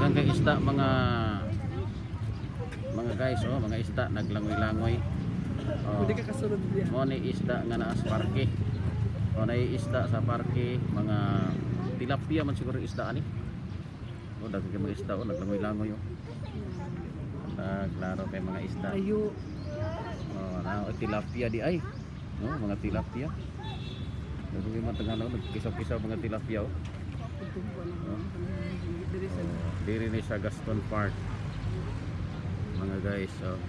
Daghan kay isda, mga guys, oh, mga isda naglangoy-langoy. Oh. Hindi ka kasunod diya. Mo ni isda nga naa sa parke. O nay isda sa parke, mga tilapia man siguro isda ani. O daghan kay mga isda, oh, naglangoy-langoy, oh. Ah, klaro kay mga isda. Ayo. Oh, na tilapia di ay. No, mga tilapia. Daghan kay mga tagalog nagkisaw-kisaw mga tilapia, oh. Oh. Diri sa Oh, diri ni sa Gaston Park. Mga guys, oh.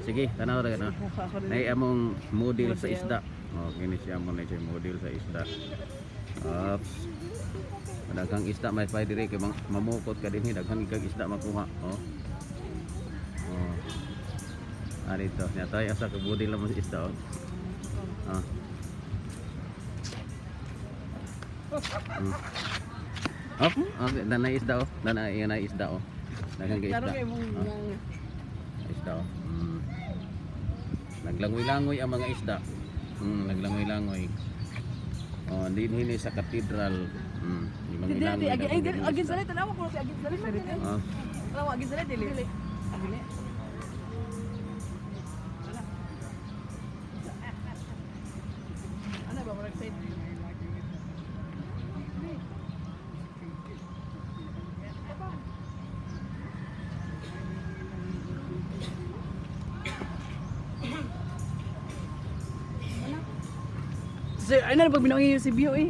Sige, tanaw ra na. Ako rin. Nay among model sa Model. isda. Oh, kini siya mo na siya model sa isda. Oops. Daghang isda may pa diri kay mamukot ka dinhi, daghan kag isda makuha, oh. Oh. Ah, dito. Nya tayo asa ka model lang mo sa isda, oh. Ah. Oh, okay, danay isda, oh. Danay danay isda, oh. Daghang kay Klaro isda. kay mong Oh. Isda, oh. Naglangoy-langoy ang mga isda. Naglangoy-langoy. Oh, dinhi ni sa cathedral. Yung mga Dili langoy. agi ay dili daghang agin isda. sa tanawa ko si agin sa dili. Oh, Tanawa agin sa dili. Dili. Ano ba murag side? Sir, ay na pag binuang si Bio eh.